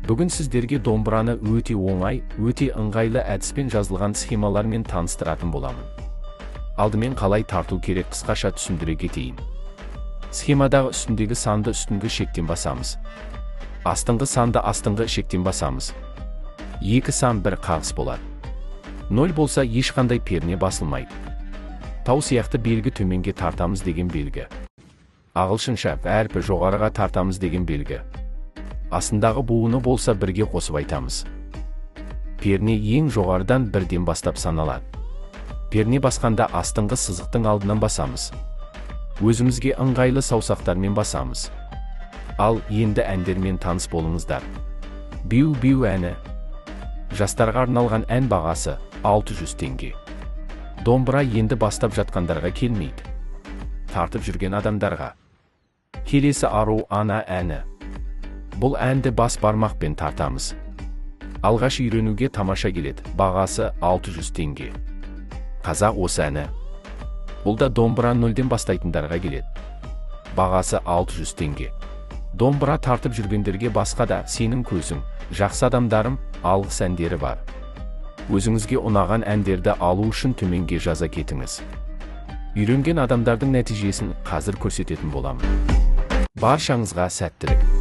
Бүгін сіздерге домбыраны өте оңай, өте ыңғайлы әдіспен жазылған схемалармен таныстыратын боламын. Алдымен қалай тарту керек қысқаша түсіндіре кетейін. Схемадағы үстіндегі санды үстіңгі шектен басамыз. Астыңғы санды астыңғы шектен басамыз. Екі сан бір қағыс болады. 0 болса ешқандай перне басылмайды. Тау сияқты белгі төменге тартамыз деген белгі. Ағылшынша әрпі жоғарыға тартамыз деген белгі. Астындағы буыны болса бірге қосып айтамыз. Перне ең жоғарыдан бірден бастап саналады. Перне басқанда астыңғы сызықтың алдынан басамыз. Өзімізге ыңғайлы саусақтармен басамыз. Ал енді әндермен таныс болыңыздар. Биу-биу әні. Жастарға арналған ән бағасы 600 теңге. Домбыра енді бастап жатқандарға келмейді. Тартып жүрген адамдарға. Келесі ару ана әні. Бұл әнді бас бармақпен тартамыз. Алғаш үйренуге тамаша келеді. Бағасы 600 теңге. Қазақ осы әні. Бұл да домбыра нөлден бастайтындарға келеді. Бағасы 600 теңге. Домбыра тартып жүргендерге басқа да сенің көзің, жақсы адамдарым, алғыс әндері бар. Өзіңізге ұнаған әндерді алу үшін төменге жаза кетіңіз. Үйренген адамдардың нәтижесін қазір көрсететін боламын. Баршаңызға сәттілік.